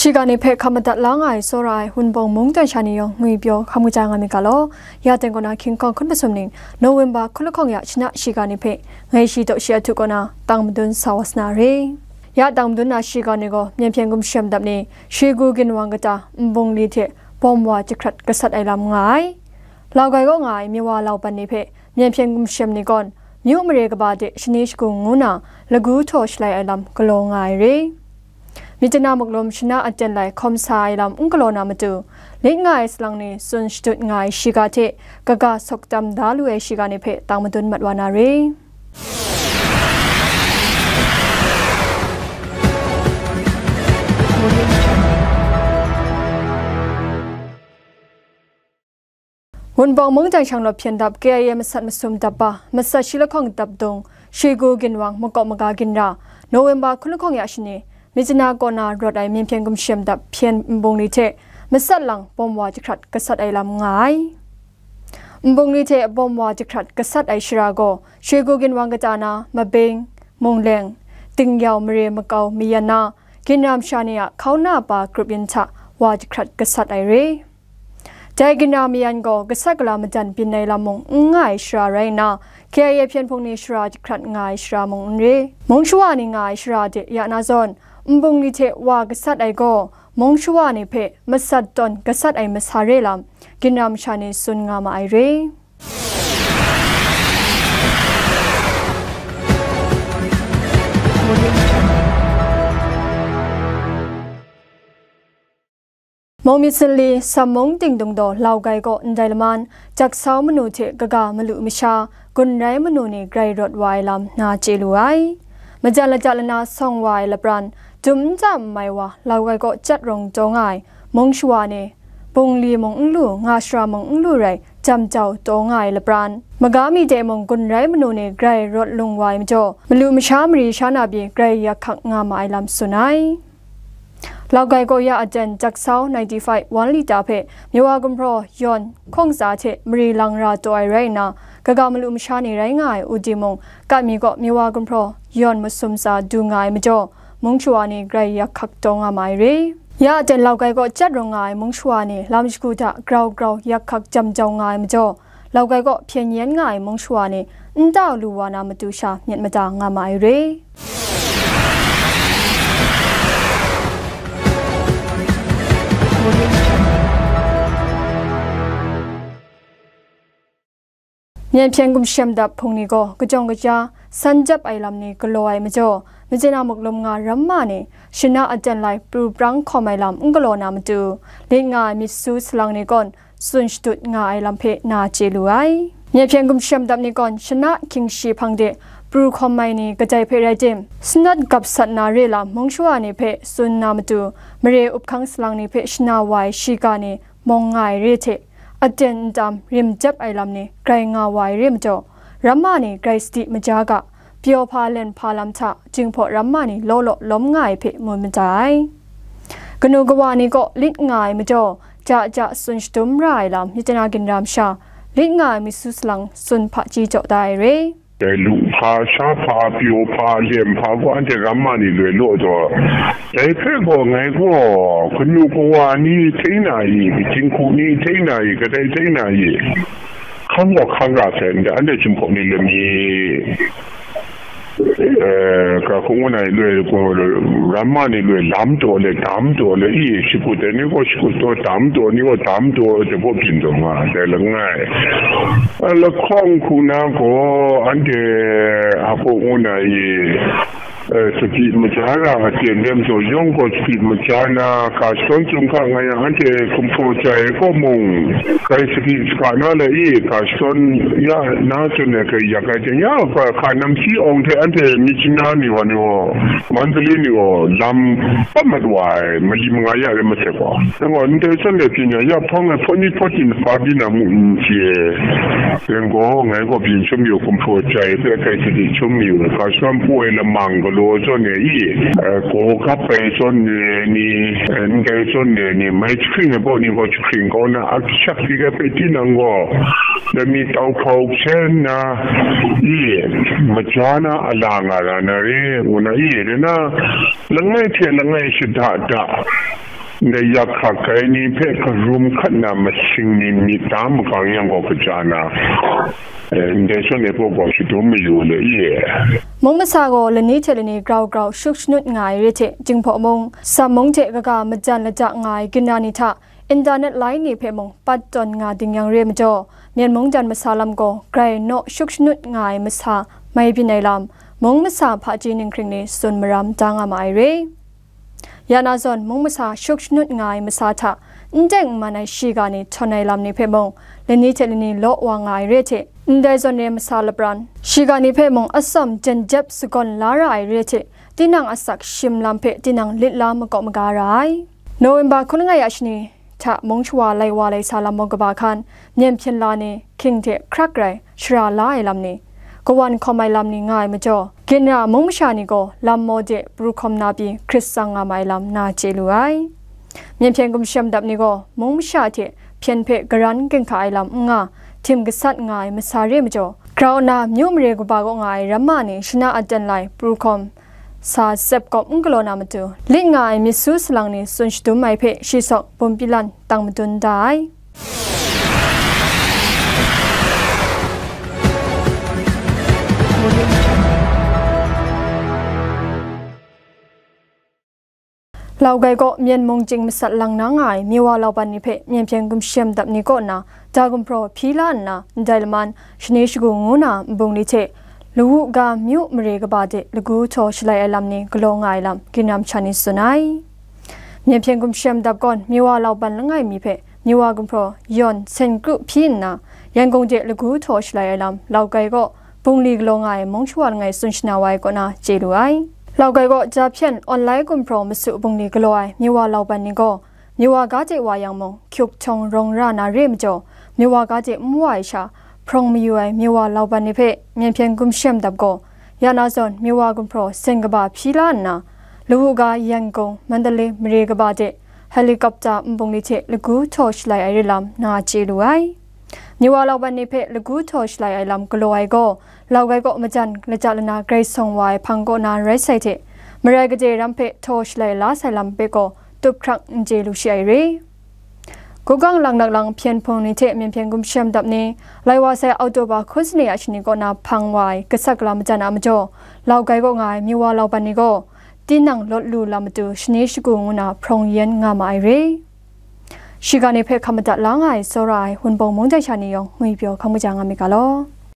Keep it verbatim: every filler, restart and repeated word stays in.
Shiga ni hpe hkam madat la nga ai tsawra ai Wunpawng mungdan sha ni yawng ngwipyaw hkam kaja nga myit ga law, ya ten kaw na hkying hkawng hkun masum ning, November hkun lahkawng ya shana shiga ni hpe ngai shi taw shi a htu kaw na tang madun sa wa sa na re. Ya tang madun na shiga ni gaw, Myen hpyen gumshem dap ni Shegu ginwang kata nbungli hte bawm wa jahkrat gasat ai lam nga ai. Laugai kaw nga ai Miwa lauban ni hpe Myen hpyen gumshem ni gawn, myu mare kaba de shani shagu ngu na lagu htaw shalai ai lam galaw nga ai re. Myitkyina muklum shana aten lai hkawm sa ai lam n galaw na matu, lit nga ai salang ni tsun shadut nga ai shiga hte kaga sawk tam da lu ai shiga ni hpe tang madun mat wa na re. Wunpawng mungdan shanglawt hpyen dap K I A masat masum dap ba, masat shi lahkawng dap dung, Shegu ginwang makawp maga ginra, November hkun lahkawng ya shani, Myitkyina kaw na rawt ai Myen hpyen gumshem dap hpyen nbungli hte masat lang bawm wa jahkrat gasat ai lam nga ai. Nbungli hte bawm wa jahkrat gasat ai shara gaw, Shegu ginwang kata na Mabeng, Mungleng, Dingyau mare makau mayan na, ginra masha ni a hkauna pa grup yin hta wa jahkrat gasat ai re. Dai ginra mayan gaw gasat gala madan byin ai lam mung n nga ai shara rai nna, K I A hpyen hpung ni shara jahkrat nga ai shara mung n re. Mung shawa ni nga ai shara de ya na zawn, nbungli hte wa gasat ai gaw, mung shawa ni hpe masat tawn gasat ai masa re lam, ginra masha ni tsun nga ma ai re. Mung myit sanli, Sammung Dingdung daw Laugai kaw ndai laman, Jaksau manu hte kaga malu masha, gun rai manu ni grai rawt wa ai lam na chye lu ai. Majan lata lana sawng wa ai lapran, dum n tam n mai wa, Laugai kaw Chyat Rung taw nga ai, mung shawa ni, bungli mung n lu, nga shara mung n lu rai, jam jau taw nga ai lapran, maga mi de mung gun rai manu ni grai rawt lung wa ai majaw, malu masha mari sha na pyi grai yak hkak nga ma ai lam tsun ai. Laugai kaw ya aten Jaksau ninety-five one litre hpe Miwa gumhpraw yawn hkawng tsa hte mari lang ra taw ai rai nna, kaga malu masha ni rai nga ai u di mung, kat mi kaw Miwa gumhpraw yawn masum tsa du nga ai majaw, mung shawa ni grai yak hkak taw nga ma ai re. Ya aten Laugai kaw Chyat Rung nga ai mung shawa ni lam shagu hta grau grau yak hkak jam jau nga ai majaw, Laugai kaw hpyen yen nga ai mung shawa ni n tau lu wa na matu sha myit mada nga ma ai re. Myen hpyen gumshem dap hpung ni gaw kajawng kaja, san jap ai lam ni galaw ai majaw, Myitkyina muklum nga ramma ni shana aten lai pru prang hkawm ai lam n galaw na matu, lit nga ai myit su salang ni gawn tsun shadut nga ai lam hpe na chye lu ai. Myen hpyen gumshem dap ni gawn shana hkying shi hpang de pru hkawm ai ni kadai hpe rai tim, sanat gap sat na re lam mung shawa ni hpe tsun na matu, mare up hkang salang ni hpe shana wa ai shiga ni mawng nga ai re hte, aten n tam rim jep ai lam ni grai nga wa ai re majaw, ramma ni grai sadi maja ga, pyaw hpa len hpa lam hta, Jinghpaw ramma ni law law lawm nga ai hpe mu mada ai. Kanu kawa ni kaw lit nga ai majaw, ja ja tsun shadum ra ai lam, Myitkyina ginra masha, lit nga ai myit su salang tsun hpaji jaw da ai re. Dai lu hpa, sha hpa, pyaw hpa, lem hpa gaw anhte ramma ni loi law taw. Dai hpe gaw ngai gaw, kanu kawa ni hte na i, jinghku ni hte na i, kadai hte na i, hkang gaw hkang ra sai, ndai anhte Jinghpaw ni loi mi, eh, ga hkung ngu na i loi gaw, ramma ni loi lam taw le, dam taw le, i, shakut ai ni gaw shakut taw, dam taw ni gaw dam taw, dai gaw byin taw nga, dai langai. Lahkawng hku na gaw, anhte a hku ngu na i, eh, sadi maja ra, aten nem taw yawng gaw sadi maja na, ga shadawn chyum hka nga yang, anhte gumhpraw jai gaw mung, grai sadi shaka na le i, ga shadawn ya na chun e grai yak ai ten ya, ga hka nam si awng hte anhte Myitkyina ni wa ni gaw, Mandalay ni gaw, lam pa mat wa ai, mali manga ya rai masai gaw. Dai gaw, ndai zawn e byin ya, ya hpang ai hpawt ni hpawt ni hpa byin na mu n chye. Dai gaw, ngai gaw byin shum yu, gumhpraw jai hpe grai sadi shum yu, ga shadawn pru ai lamang galaw zawn e i, eh, gaw gap ai zawn e ni, eh, ndai zawn e ni, mai jahkring ai baw ni gaw jahkring kau na, a shak di ga hpe tinang gaw, dai mi tau hkau hkyen na, i, maja na a la nga ra na re, ngu na i, dai na, langai hte langai shada da, Ndai yak hkrak ai ni hpe karum hkat na masing ni myit da magang yang gaw kaja na, eh, ndai zawn e gaw shadum mayu le ye. Mung masa gaw lani hte lani grau grau shuk shanut nga ai re hte, Jinghpaw mung, Sam mung hte kaga majan lada nga ai ginra ni hta, internet lai ni hpe mung pat tawn nga ding yang re majaw, Myen mungdan masa lam gaw grai naw shuk shanut nga ai masa mai byin ai lam, mung masa hpaji ninghkring ni tsun maram da nga ma ai re. Ya na zawn, mung masa shuk shanut nga ai masa hta n teng n man ai shiga ni htawn ai lam ni hpe mung, lani hte lani law wa nga ai re hte, ndai zawn re masa lapran shiga ni hpe mung atsawm jen jep sagawn la ra ai re hte, tinang asak shim lam hpe tinang lit la makaw maga ra ai. November hkun langai a shani hta mung shawa lai wa lai sa lam mung kaba hkan, myen hpyen la ni, hkying hte hkrak rai shara la ai lam ni, kawan hkawm ai lam ni nga ai majaw, ginra mung masha ni gaw lam maw de pru hkawm na pyi hkrit tsang nga ma ai lam na chye lu ai. Myen hpyen gumshem dap ni gaw mung masha hte hpyen hpe garan ginhka ai lam n nga, htim gasat nga ai masa re majaw, grau nna myu mare kaba kaw nga ai ramma ni shana aten lai pru hkawm sa tsep kawp n galaw na matu, lit nga ai myit su salang ni tsun shadum ai hpe shi saw bum pyi lan tang madun da ai. Laugai kaw Myen mung chying masat lang na nga ai Miwa lauban ni hpe Myen hpyen gumshem dap ni kaw na da gumhpraw hpyi la nna, ndai laman shani shagu ngu na nbung ni hte, lawu ga myu mare kaba de lagu htaw shalai ai lam ni galaw nga ai lam, ginram sha ni tsun ai. Myen hpyen gumshem dap gawn Miwa lauban langai mi hpe Miwa gumhpraw yawn sen kru hpyi nna, Yangon de lagu htaw shalai ai lam, Laugai kaw bungli galaw nga ai mung shawa langai tsun shana wa ai kaw na chye lu ai. Laugai kaw Jahpyen Online gumhpraw masu bungli galaw ai Miwa lauban ni gaw, Miwa ga de wa yang mung, hkyuk htawng rawng ra na re majaw, Miwa ga de n wa ai sha, hprawng mayu ai Miwa lauban ni hpe Myen hpyen gumshem dap gaw, ya na zawn Miwa gumhpraw sen kaba hpyi la nna, lawu ga Yangon, Mandalay mare kaba de helicopter nbung ni hte lagu htaw shalai ai re lam na chye lu ai. Miwa lauban ni hpe lagu htaw shalai ai lam galaw ai gaw, Laugai kaw majan lata lana grai sawng wa ai hpang kaw na rai sai hte, marai gade ram hpe htaw shalai la sai lam hpe gaw tup hkrak n chye lu shi ai re. Gugang lang nak lang hpyen hpung ni hte Myen hpyen gumshem dap ni, lai wa sai Oktoba hkun sani a shani kaw na hpang wa ai kasak gala majan a majaw, Laugai kaw nga ai Miwa lauban ni gaw, tinang lawt lu lam matu shani shagu ngu na hprawng yen nga ma ai re. Shiga ni hpe hkam madat la nga ai tsawra ai Wunpawng mung dai sha ni yawng ngwi pyaw hkam kaja nga myit ga law.